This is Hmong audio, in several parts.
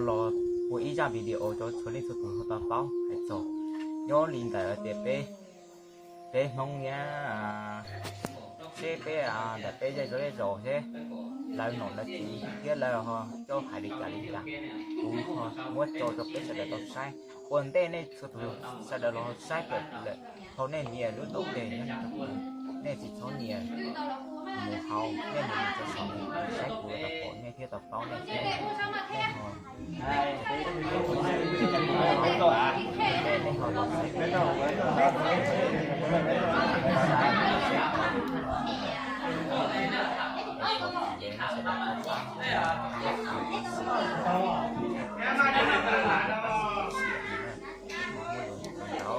los ua ib zaj video rau txhua leej txhua tus ho tau paub hais txog. Nyob li ntawd tias peb, peb Hmoob niab, seb peb, ntawm peb zej zos zej zos seb lawv nom lawv tswv thiab lawv ho coj hais li cas li cas, kuv ho muab tso rau peb sawv daws tau saib. Ua ntej nej txhua tus sawv daws los saib kom lawm thaum nej nias lub ntaub nteg nyob rau kuv, nej tsis txhob nias mus hauv, nej nias mus rau saum, saib kuv tau pom nej thiab tau paub nej thiab. Nej ho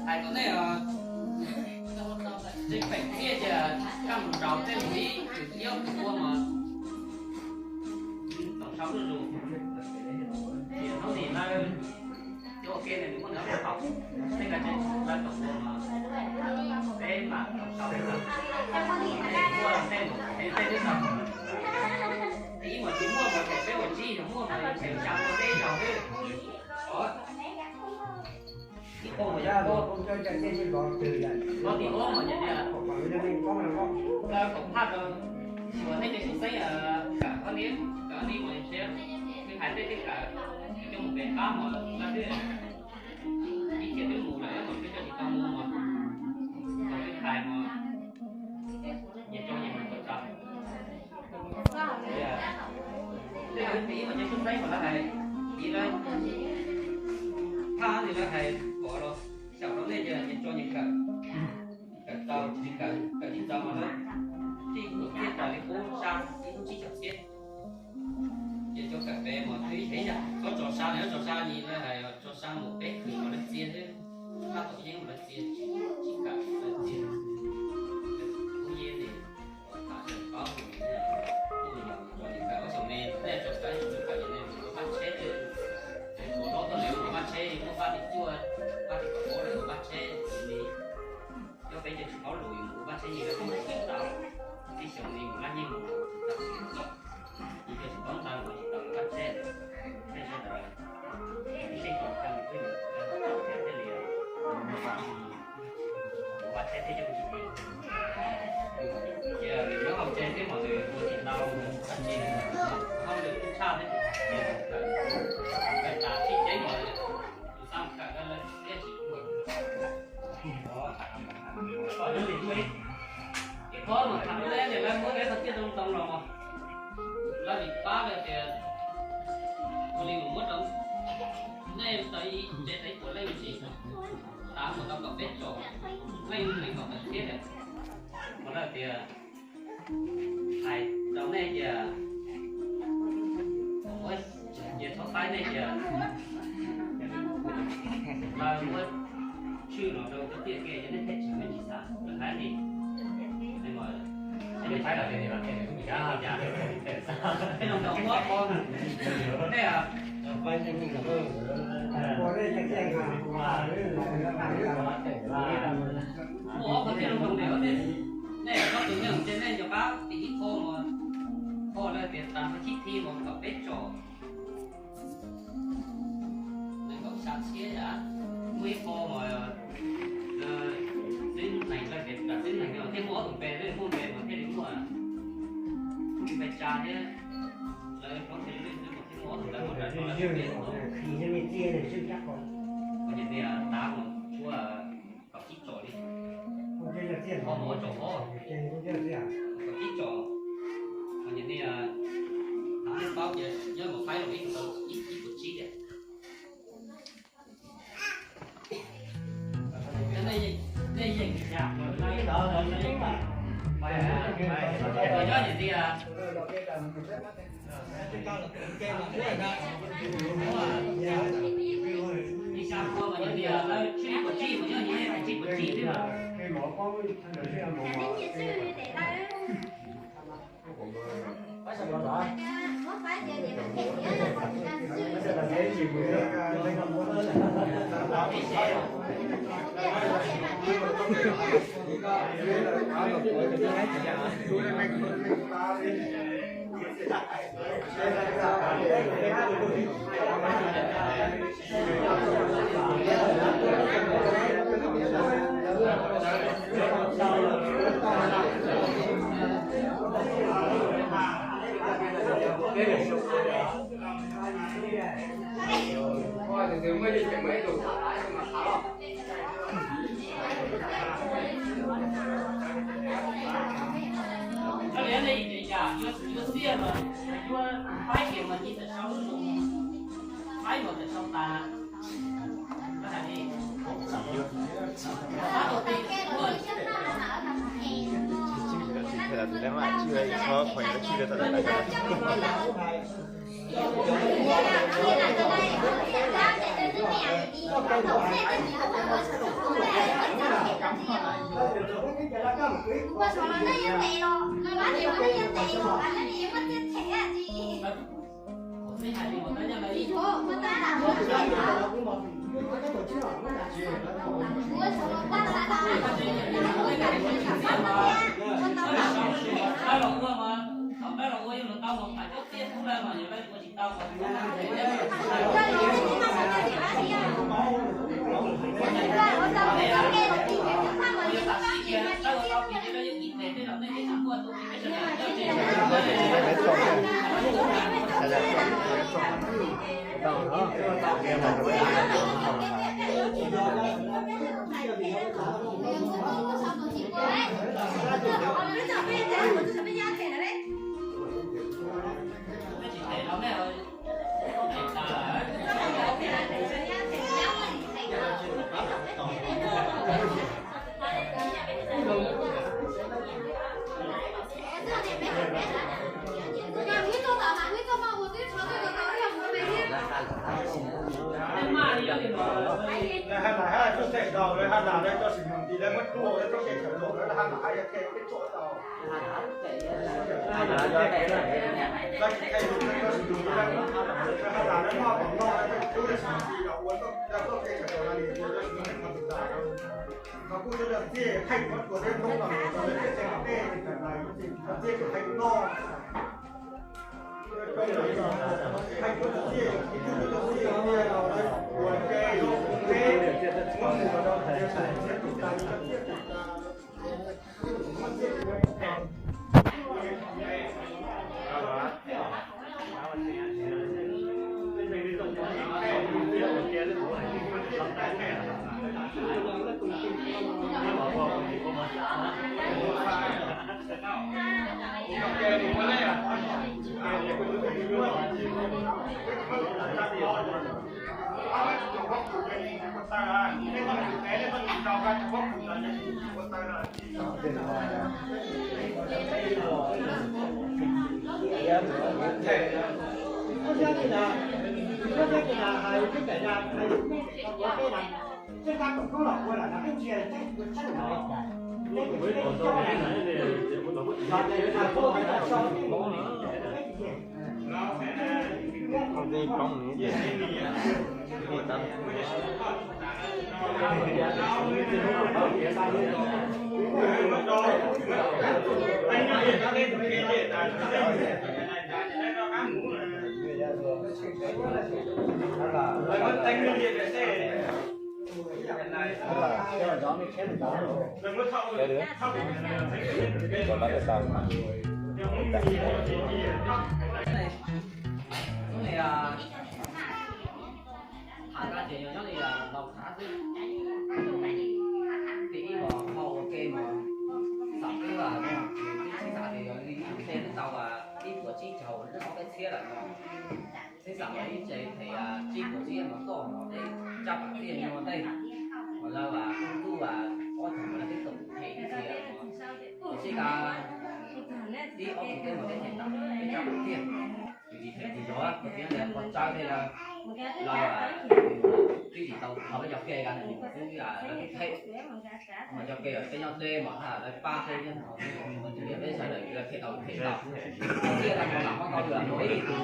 Hais rau nej, tsis pheej thiab ces kaj mus rau tej mus ib tus iab tus ua mas tau sau zuj zus. Ces hnub nim lawv cov ua ke ne nws muaj ntawv haum, tej ka tseem lawv tau ua mas peb mam tau sau ib zaug. Muaj tej mus heev tej twb tau, ib mas tsis muaj mas peb ua tsib yog muaj mas peb xya ua peb zaug xwb. Ib qho mas yog qhov tim ob mas yog tias, kaum phaj rau, uas nej cov xeeb kawm qhov ni, kawm qhov ni mas siab, twb hais tej twb kawm, coj mus pem qab mas lawv twb ib tiam twb mus lawm, ib mas twb coj tsis tau mus mas, thaum twb hais mas nyias tso nyias mus kom txog. Tej ib mas cov xeeb mas lawv hais, ib lawv phaj li lawv hais kom los xyaum rau nej ces nyias tso nyias kawm, kawm tau tsis kawm, kawm tsis tau mas lawv tij tuam txiaj raws li qub sab ib lub tsib caug txhiab. Ces cov kawm pem mas twb ib yam txhob tso sab, txhob tso sab li lawv hais, tso sab mus peb hwm mas lawv txia xwb, tab tom yeeb mas lawv txia, tsis kawm lawv txia. Kuv yeej ne, tam sim paub tus yog tso li kawm ob xyoos ne, nej tso kawm tsis kawm ne, mus ua paj tsheb, ua lob tuaj ne, ua paj tsheb, muab paj tim cuaj, paj tim kaum ob, ua paj tsheb li. Cov peb cov tsis paub lus yus mus ua paj tsheb yeej tsis tau, tib xyoos li mus laj nyeej mus tsis tau. Yus cov tsis paub ntawv mus tsis tau ua paj tsheb, nej sawv daws ib leeg tau coj mus twj ywm thiaj li ua paj tsheb thiaj coj mus tsis tau. Ces nws nyob hauv tsev thiab mas nws ua tsis tau, tsis hauj lwm tshaj thiab, ces kawm tas sib ceeb mas tus xab kawm lawv thiaj tsis ua. Ib qho mas tham lub neb ces lawv muab neb qhov txiaj zoo ntoo los mas lawv vim pab lawv tias ua li mus muab rau nej tau ib tsev tau ib puas leej ntsis, tav mus tau kom peb tsom leej nees nkaum tawm txhiab tias, mas lawv tias hais rau nej tias, ces txhob faib nej tias lawv muab tshwj los rau koj tiaj ke cov nej thiaj tsis me ntsis xav lawv hais li. Muaj ob qhov txiaj zoo zoo li, nej txhob tus neeg ces nej nco qab tim ib qho mas, qho lawv tias tas qhov chib thi mas kom peb tsom nees nkaum xya txhiab yam, muaj ib qho mas xwb neeg lawv tias tas xwb neeg no thiaj muaj ob tug npe, muaj npe mas thiaj li muaj npe tsa thiab. Lawv hlob thiaj li lwj xwb mas thiaj muaj ob tug ntawd mas tas mus ua kom tib tsom li. Qhov mus ua tsom hov, kom tib tsom. Mas nyuam nej, nej paub ces nyob mus faib los ib tug tau ib puas tsib tias. Nej yeej, nej yeej, nyob nyuam tias ib sab qhua mas nyuam tias lawv tsib puas tsib mas nyob nyuam nej tsib puas tsib xwb. Lawv haj nam haj tuaj them daus, lawv haj nam lawv coj sim mus nti lawv muab tuaj lawv txoj kev kawm los lawv haj nam haj yog kev peb tuaj tau. Lawv tsis them lawv coj sim mus nti lawv, lawv haj nam lawv noj tom no lawv coj sim mus nti los ua lawv txoj kev kawm los li coj sim mus nti tas. Qhov kuj cov txiaj thaij kuv tuaj thiab hnub no lawv txiaj thaij tej txiaj thaij noj. Tham tag ces yog nyob li laus tham xwb. Tim ib hom hmo ua ke mas xam twb tib tsis xav tias yog li ib nte twb tau ib puas tsib caug ob peb txhiab lawm no. Twb xam ib tse them tsib puas tsib no toj no tej tsab pam tiaj no tej, mas lawv kuj ob tug mas lawv twb tau them tias sib kav ib ob tug tej mas tej them tau tej tsab pam tiaj. Yus tsis them tsis yog, koj txiv ntawd koj tsawb tej lawm, lawv twb tsis tau qhov peb cov ke kav ntawd twb lawv twb them. Mas cov ke los peb nyob deb mas lawv pab peb thiab, peb sawv daws lawv them tau them tau. Txiaj tau lam qhov tau yus mus ib tug,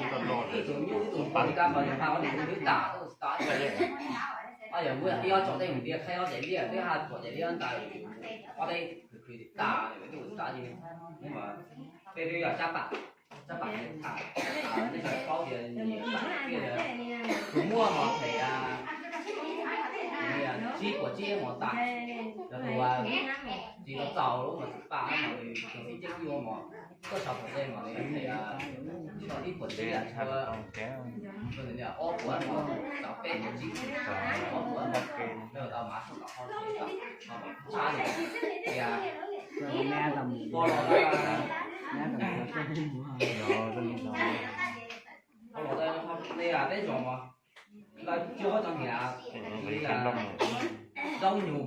ib tug nyuj ib tug poj ib kab mas yus pab ua tus twb tas tuaj tas. Ob yog muaj ib ob tsoom tej mus ntiav qhaib ob daim liaj twb haj txhuam daim liaj ntawd, ob teb khwv khwv tas, twb tas ces mas peb twb yog tsab pam. Sab pam tham, nej sawv daws paub tias tus muaj mos phem, tsib puas tsib mos tas, yog tus tsis tau txaus lub mos tsis pam no, tus txiv ceeb yuav mos, tuaj sau pom dej mos, tsis tau ib puas tsib, ob puas mos, tau peb puas tsib, ob puas mos, tau mas tshaj li tias, peb zos mos, lawv cuab cov niam zaub nyuj,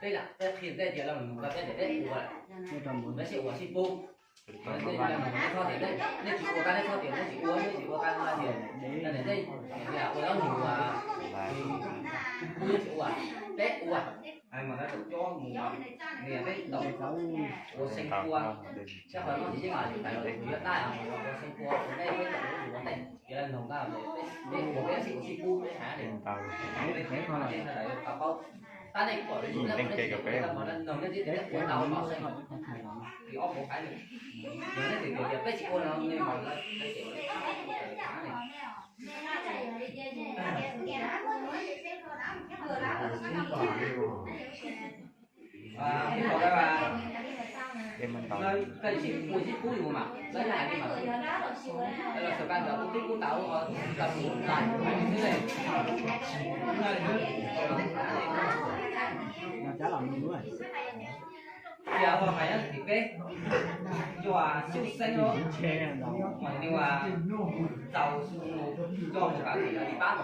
peb lam peb qhia tej tias lawv mus tau peb tias peb ua, peb sib ua sib pub. Nej tsis ua tau nej txhob tias nej tsis ua, nej tsis ua tau nej tias, nej tias ua zaub nyuj, peb tsis ua, peb ua. Mas lawv tau cuab mus, niam peb tau ua xeev pua, sab qhov no tsis yeej los yus tais los yus yuav dab ua xeev pua, nej peb tau ua ntej, yog lawv noog tau peb ua peb sib ua sib pub peb hais li. Tab nej pom noog nej tib tias ua tau los xeev, ob puas peb, yog nej tias tias peb tsis ua no nej mas lawv Tias hais tim peb, coj xyuj xeeb, mas nws tau coj mus kav tim pab,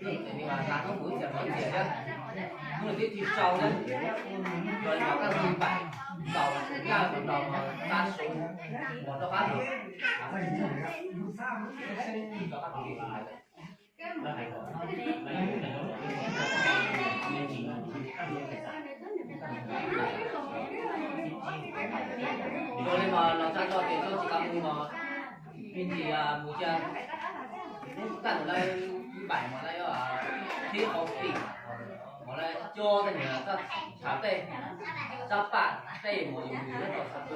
nws mas hla hnub mus ib txhia mus ib txhia thiab, hnub twb tsis sau thiab, los li mas kaj ntug pam, tau laj mus rau tas su, mus rau qab tus, rau qab tus Ua li mas los tsa tso ces tsis tau mus mas, me ntsis mus cia, kaj ntug lawv npaim mas lawv thiab qhov pim mas lawv coj tej niag txaj tshav tej, txaj pam tej mas yus mus nyob rau tshav pw.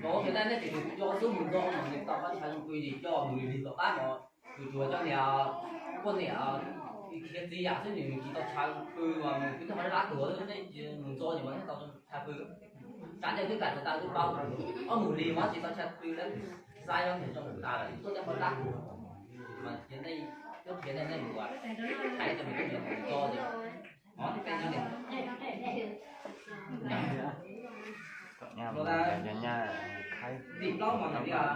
Mas ua kiag nej, nej ces tus coj xub mus nto mas nws tau qhov tshav zoo pw ces coj mus li tom qab mas tus tsuas coj niag poj niam khiav txiv yam xwb, nws tsis tau tshav pw mas nws twb tau qhov dab tuag xwb, nej mus nto ces mas nej tau tshav pw. Tsam nej twb kam tau twb paub, ob mus li mas tsis tau tshav pw lawm, xav yog niag zoo tas lawm tuaj tej qhov dab tuag mas cia nej, twb qhia nej, nej mus hais rau nws, nws nto ces, o, peb nyob li. Tim plaub mas nws tias,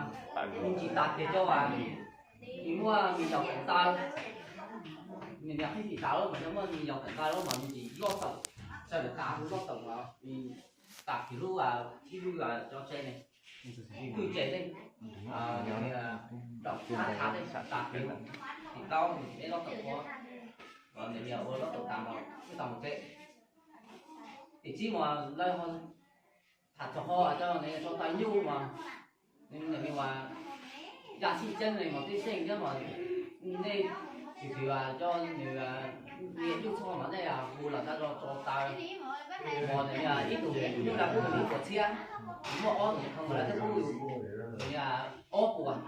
nws tsis tas tias coj, nws muaj me nyuam kawm ntawv, nws niam qhib tsis tas lawm mas coj muaj me nyuam kawm ntawv lawm mas nws tsis loj tawm, sawv daws tas hu loj tawm mas tas kiag lub, ib lub cov tsev ne, twj tsev tej, raum qab thav tej tas kiag. Tim plaub nws tsis loj tawm qhov, nws niam ua loj tawm tas mas twb tau mus tsev. Tim tsib mas lawv ho tham txog qhov coj nws tso tais nyuj mas, nws niam mas yam sib ceeb li mas tib xeej thiab mas nej tsis txwm coj nws niam nyuj txhoj mas nej hu los tso tais, mas nws ib tug nyuj laj pub ib puas txhiab, muaj ob tug nyuj thoo mas lawv thiaj pub yus ob puas.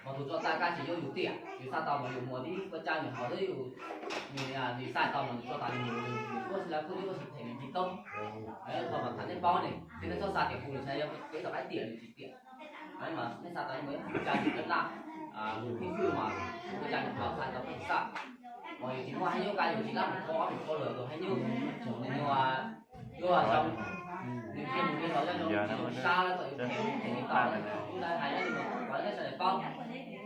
Mas tus tso tais kab tsis yuav yus tiam, yus xav tau mas yus muas tib kua cai nws hauv xwb, yus, nws xav tau mas nws tso tais nws mus, nws tuaj tsis lawv kuj twb tuaj tsis them nws tsis tau. Qhov mas tham nej paub ne, ces nej txhob xav tias kuv nws xav yog peb tom qab tiam nws tsis tiam. Mas nej xav tau mus ib kua cai nws laj, tus thib pwj mas tus kua cai nws hauv xav tau peb xav. Mas yus tsis muaj hais nyuj kab yus tsis laj mus kho mus kho lawm tus hais nyuj, nws yuav zoo, nws thiaj mus li los yog zoo tsis zoo sab lawm kom yus them them tau, kuv hais nej sawv daws paub.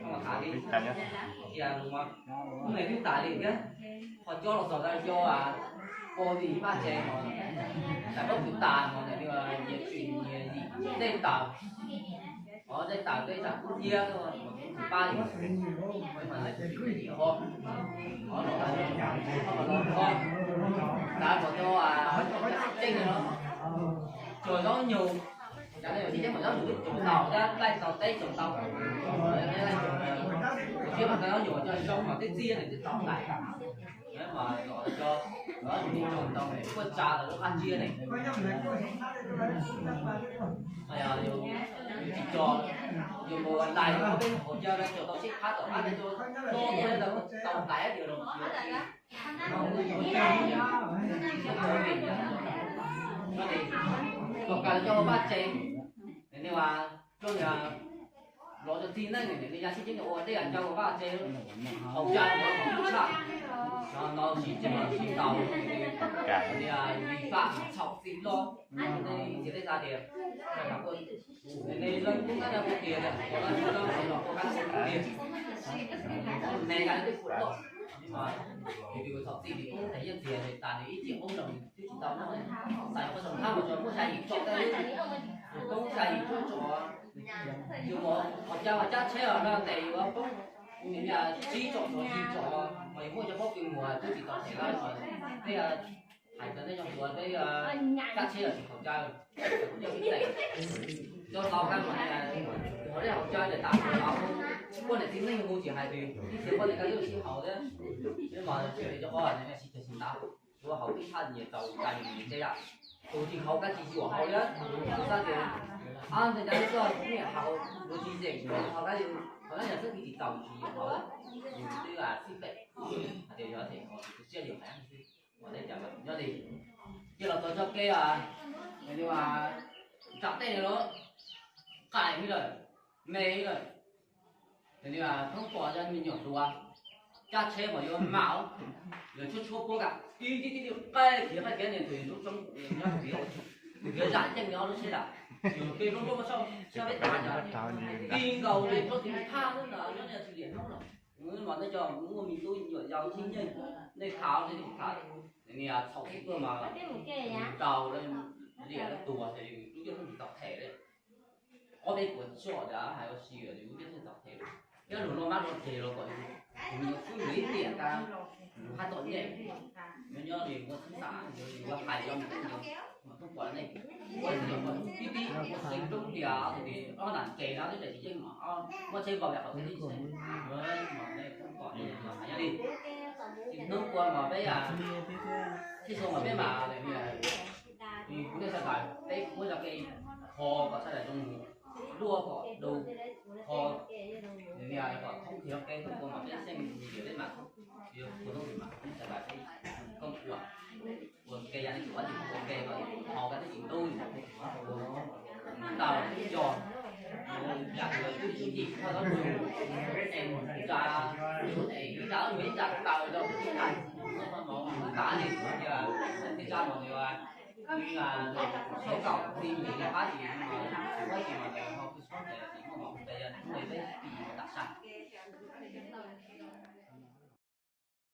Mas tham li, cia mus mas, hnub no twb tas li thiab, qhov coj los txog tau coj, pog li paj tsev mas, tas pab kwv tas mas nyias tsis nyias yim tej taws, tej taws tej tsam kub iab, pab li, mas lawv tsis yim qho, qhov los, qhov los qhov, tas kom coj, tseeb no, tsuas zaub nyuj, cov no yog tib cov mas zaub nyuj twb tsuas tau, laij tau teb tsuas tau, laij tsuas, tsis mas tau zaub nyuj coj zoo mas twb txiab nws twb tau lais. Mas los cov, los tus tub tau kuj tsa lawm lub qab tsiab ne. Yus tsis tso, yus mus lais peb hauv caw no tsuas tau sib phab tom qab no, tau lais tias los tsis tau, kom kav cov vaj tsev, nej mas coj los cov txiv neej ne, nws ya sib ceeb ua dej ua ncauj ua vaj tsev, haus cai ua haus tshaj, no sib ceeb sib ntaus, li faj txhaum txim los, nej txiv tej xav tias, nej leej tub tab no kuj tias, tias, ne ka tej kuv loj, txhaum txim li kub tes yeej txias tas nws ib txhia qoob loo twb tsis tau noj, xav qhov zoo thab mas tsuas muaj xya yim tsom tej, toob xya yim tsom, yus mus qhov cab mas cab tsheb os no tes yus poob, sib tsom txog tsis tsom, mas yus muaj cov pob kws muag twb tsis tau them lawm, tej hais tias nej cov hluas peb cab tsheb los tsis haus cai, kuv coj peb tsev, coj tau kab mas, ua dej haus cai tes tas los, poj niam txiv neej hu tsis hais tias ib txhia poj niam kab yuav sib haus thiab, mas cov ob sib ceg sib ntaus, yuav haus ib thaj nyias tau ka nyias tej yam, tus tsis haus kab tsis yuam haus thiab, xav tias, ab, ntawd cas ib txoj niam haus, tus tsis zeem, haus kab, haus kab yog xwb tsis tau tsis yuam haus, yus twb xij pem, hais tias yog them haus tus siab yus hais xwb, ua tej cas nyob li, cia los txog txoj kev, nws ua tsam tej lawm, qaim li lawm, me li lawm, thoob pom cov me nyuam hluas, cab tsheb mas yuav mam, yuav tshuab tshuab puab kam, ib tib tib qaij khiav qaij khiav niag tus lub roob nyob tiav, tus khiav zam yeej li ob lub tsheb lawm, yus peb lub lub sab peb tas, ti nkaus li roob tim thaj nyob niag tsis liam hnub los, mas nej cov muaj me tub nyuam yaus tib neeg, nej tham nej tham, niag txhaum tuaj mas ntaus liam tuag ces lub cuaj tub tsis tau them li. Ob peb puas tsuam tas hais ua si lawm lub cuaj tub tsis tau them li. Thiab lus luag mab luag ceg los kom yus, yus me nyuam xwb yus ib tiam tas, yus haj txom nyem, nyob nyob li muaj xwb tas, yus hais los mus, mas tub pom nej, ua tib tib ua xeev roob tias tus tim ob nram kev no twb tsis yeej mas, muaj tsheb nkaus yam qhov twg ib xeev, mas nej tub pom nej los hais nyob li, hnub ua mas peb, sib xyuas mas peb mas, kuv nej sawv daws peb muab cov kev kho kom sawv daws zoo mus, luaj kom du, kho, kom thoob kiag kev hnub ua mas peb xyeej yus peb mas, yus ua hnub mas nej sawv daws peb koom ua, ua kev yam li kuv ua ces ua kev kom haus kab twb tsis ntub, ntau twb yog, yam twb tsis yim thawj zaub ntsug, es mus tsa, es ib tsa zaub ntsug ib tsa taws rau ib tsa, mov tas li, ib tsa mov li, sawv kaum ti mi li pab tsis, pab tsis mas nws ho kuj txhob tes tsis muaj mov tes yog nws muaj peb pis tam sam.